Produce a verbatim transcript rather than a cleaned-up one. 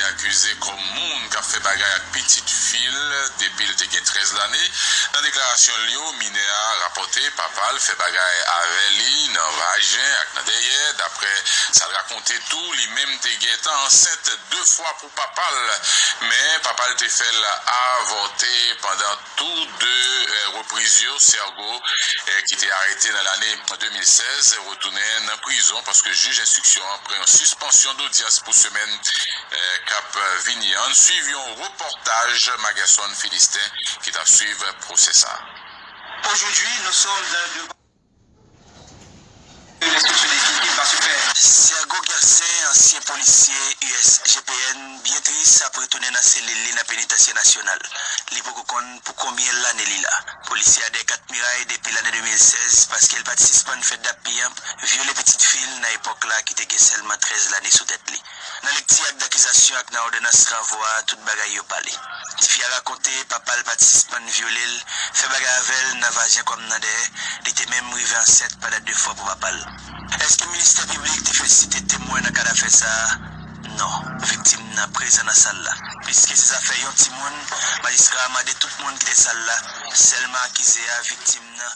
Akize kòm moun k ap fè bagay ak pitit fi l depi l te gen trèz lane. Nan deklarasyon l yo, minè a rapòte papa l fè bagay avè li nan vajen ak nan dèyè. Daprè sa l rakonte tou, li menm te gentan ansent de fwa pou papa l, men papa l te fè l avòte pandan tou de, eh, repriz yo. Sergo, eh, ki te arete nan lane de mil sèz, retounen nan prizon paske jij enstriksyon an pran yon sispansyon dodyans pou semèn, eh, k ap vini an. Ann swiv yon repòtaj Magerson Philistin ki t ap swiv pwosè sa a. Aujourd'hui, nous sommes devant une structure définitive va se faire. Sergo Gercin, ansyen polisye U S G P N, byen tris ap retounen nan selil li nan Penitansye Nasyonal. Li poko konn pou konbyen lane li la. Polisye a dèyè kat miray depi lane de mil sèz paske l pa t sispann fè dap piyanp, vyole pitit fi l nan epòk la ki te gen sèlman trèz lane sou tèt li. Nan lekti ak dakizasyon ak nan òdonans ranvwa a, tout bagay yo pale. Tifi a rakonte papa l pa t sispann vyole l, fè bagay avè l nan vajen kòm nan dèyè, li te menm rive ansent pandan de fwa pou papa l. Èske ministè piblik te fè site temwen nan kad afè sa a? Non, viktim nan prezan nan sal la. Piske se zafè yon timoun, majistra a mande tout moun ki te sal la, sèlman akize a, viktim nan,